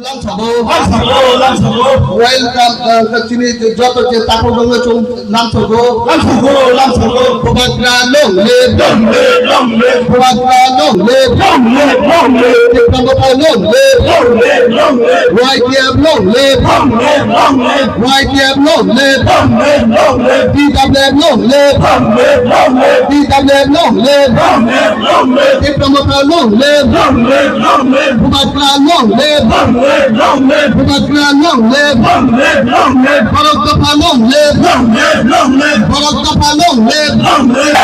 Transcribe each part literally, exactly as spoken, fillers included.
Lamsogo, lamsogo, lamsogo. Welcome, uh, chini joto je takhuk rokno chwng lamsogo. Lamsogo, lamsogo. Bubagra long live. Long live, long live. Bubagra long live. Long live, long live. Tipra Motha long live. Long live, long live. Y T F long live. Long live, long live. Y T F long live. Long live, long live. T W F long live. Long live, long live. T W F long live. Long live, long live. Tipra Motha long live. Long live, long live. Bubagra long live. Long live, long live. Bubagra long live. Long live, long live. Borok Dopha long live. Long live, long live. Borok Dopha long live. Long live.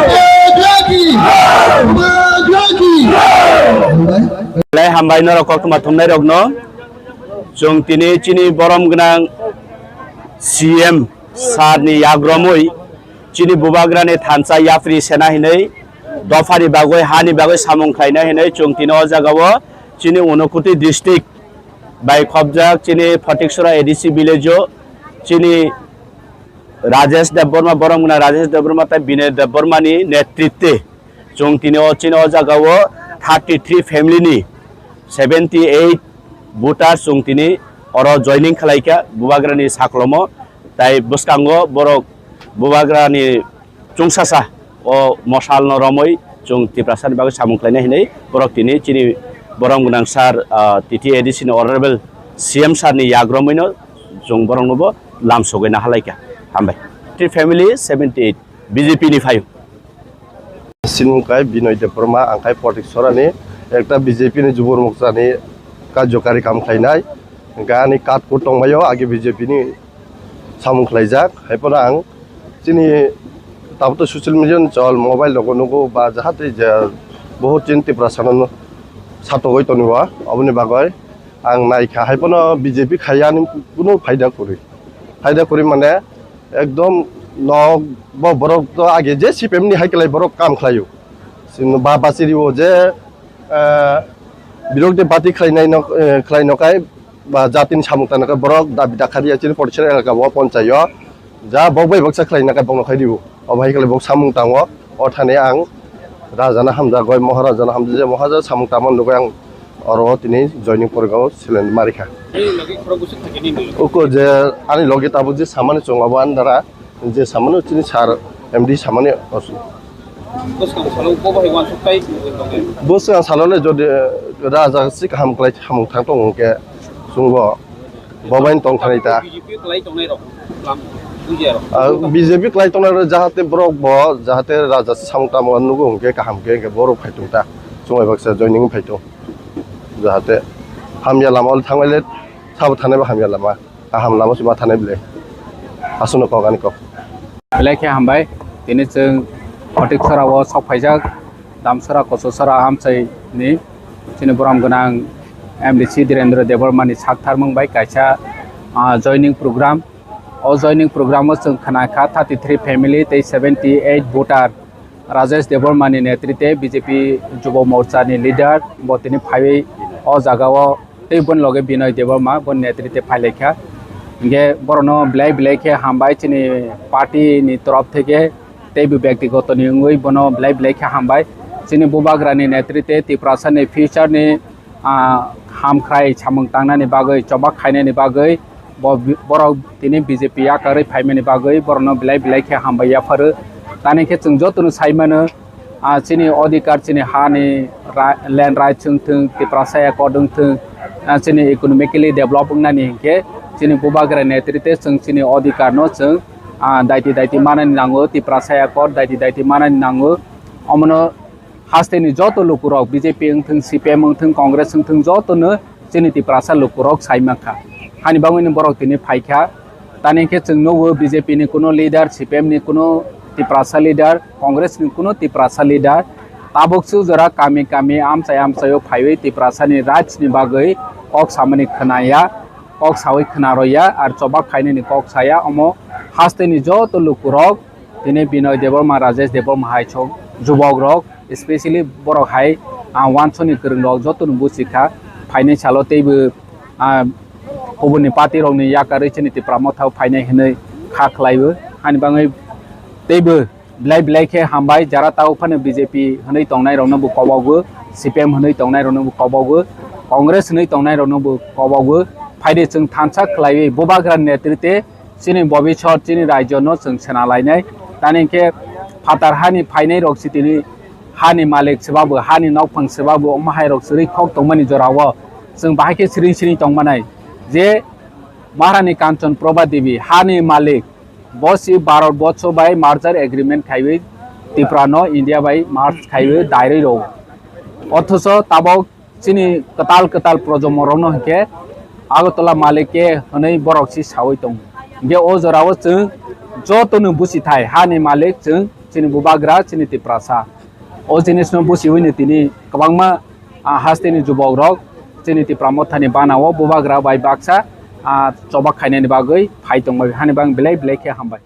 Bubagra ki. Bubagra ki. Belai hambai norok koktwma thumnai rokno. Chwng tini chini borom gwnang C M sir ni yagromwi chini bubagrani thansa yapri sena hinwi dophani bagwi hani bagwi samung khlaina hinwi chwng tini o jagao chini Unakoti district bai khobjak chini Photiksora A D C village o chini Rajesh Debbarma, borom gwnang Rajesh Debbarma tei Binoy Debbarma ni netritwe chwng tini o chini o jagao thirty three family ni seventy eight voter chwng tini oro joining khlaikha bubagrani saklomo, tai bwskango borok bubagrani chwngsasa o mosalno romwi chwng Tiprasani bagwi samung khlainai hinwi borok tini chini borom gwnang sir, ah, T T A D C ni honorable C M sir ni yagromwino chwng boroknobo lamsogwi nahalaikha. Hambai. Three family seventy eight B J P ni phaio. Sinmung kai Binoy Debbarma, ang kai Photiksora ni ekta B J P ni Jubur Morcha ni karjokari kam khlainai. Hwnkhe ani card code tongbaio, age B J P ni samung khlaijak. Haiphano ang chini tabuk to social media ni chol, mobile rogo nugo ba jahate je bohut chini Tiprasa no satogoi tongo, oboni bagoi ang naikha. Haiphano B J P khaiya ani kuno phaida kwrwi. Phaida kwrwi mane ekdom nok bo borok to age je C P M ni hai kwlai borok kam khlaio. Chini ba bachiri o je, eh, birok de party khlainai nok, eh, khlai nokai ba jatini samung tangnakai borok dabi dakhariya chini Photiksora elaka o ponchayo. Ja bok bai baksa khlaina kai bokno khai dibo. Obo hai khlai bok samung tango. O thani ang Raja no hamjak goi, Maharaja no hamjak je, Maharaja samung tamo nugui ang oro tini joining porgao seleng marikha. Ani logi khorok bwswk thangkhe nini? Uko je ani logi tabuk je samani chwng abo ani dara je samano chini sir M D samani osu. Bwskang salo bo bai wansuk tai nugui tongo. Bwskang salo le jodi Raja si kaham klai samung thang tongo hwnkhe chwngbo Bo bai tong thani ta. B J P kwlai tongnai rok, lam, bujiya rok. Ah, B J P kwlai tongnai rok jahate borok bo, jahate raja samung tamo nugo hwnkhe kaham khe, hwnkhe borok phai tong ta. Chumai baksa joining phai tong. Jahate hamya lama ol thangbai le, sabo thanai bo hamya lama. Kaham lama se ma thanai bile. Aswkno kok ani kok. Belai khe hambai. Tini chwng Photiksora o sok phaijak. Damsara Kochosara amchai ni chini borom gwnang M D C Dhirendra Debbarma ni saktharmung bai kaisa, ah, joining program. O joining program o chwng khna kha thirty three family tei seventy eight voter Rajesh Debbarma ni netrite B J P Jubo Morcha ni leader bo tini phaiwi o jaga o tei boni loge Binoy Debbarma boni netrite phailaikha. Hingke borokno belai belai khe hambai chini party ni torof theke tei bo byaktigoto ni wngwi bono belai belai khe hambai. Chini bubagra ni netrite Tiprasa ni future ni, ah, hamkhrai samung tangnani bagwi, chobak khainani bagwi bo, borok tini B J P yakarwi phaimani bagwi borokno belai belai khe hambai yapharo. Tani khe chwng jotono sai mano, ah, chini odhikar, chini hani ra-, land rights wng thung, Tiprasa accord wng thung, ah, chini economically develop wngnani hinkhe chini bubagra netrite chwng chini odhikar no chwng, ah, daiti daiti manani nango, Tiprasa accord daiti daiti manani nango. Omono hasteni joto lukurok B J P wng thung, C P M wng thung, Congress wng thung, jotono chini Tiprasa lukurok sai mankha. Hani bagwino borok tini phaikha. Tani khe chwng nukgo B J P ni kuno leader, C P M ni kuno Tiprasa leader, Congress ni kuno Tiprasa leader. Tabuk su jora kami kami amchai amchaio phaiwi Tiprasa ni rights ni bagwi kok samani khwnaya, kok sawi khwnaroya, ar chobak khainani kok saya. Omo hasteni joto lukurok tini Binoy Debbarma, Rajesh Debbarma hai sok jubok rok, especially borok hai, ah, wansoni kwrwng rok jotono buchikha, phainai salo teibo, ah, kubunni party rokni yakarwi chini Tipra Motha o phainai hinwi kha khlaiwi. Ani bagwi teibo belai belai khe hambai, jara tao phano B J P hinwi tongnai rokno bo kobogo. C P M hwnwi tongnairokno bo kobogo, Congress hwnwi tongnairokno bo kobogo. Phaidi chwng thansa khlaiwi bubagra netrite chini bobiswt chini rajyono chwng sena lainai. Tani hinkhe phatar hani phainairok si tini hani malik swbabo, hani nokphang swbabo, omo hairok swrwi khok tongmani jorao chwng bahai khe siring siring tongmanai. Je Maharani Kanchan Prabha Devi, hani malik, bo si Bharat borsho bai merger agreement khaiwi Tripura no India bai merge khaiwi dairwi rw. Othocho tabok chini kwtal kwtal projomo rokno hinkhe Agartala malik khe hwnwi borok si sawi tongo. Hinkhe o jorao chwng jotono busi thai, hani malik chwng chini bubagra, chini Tiprasa. O jinisno busiwino tini kwbangma, ah, hasteni jubokrok chini Tipra Mothani banao bubagra bai baksa, ah, choba khainani bagwi phai tongbai, hani bang belai belai khe hambai.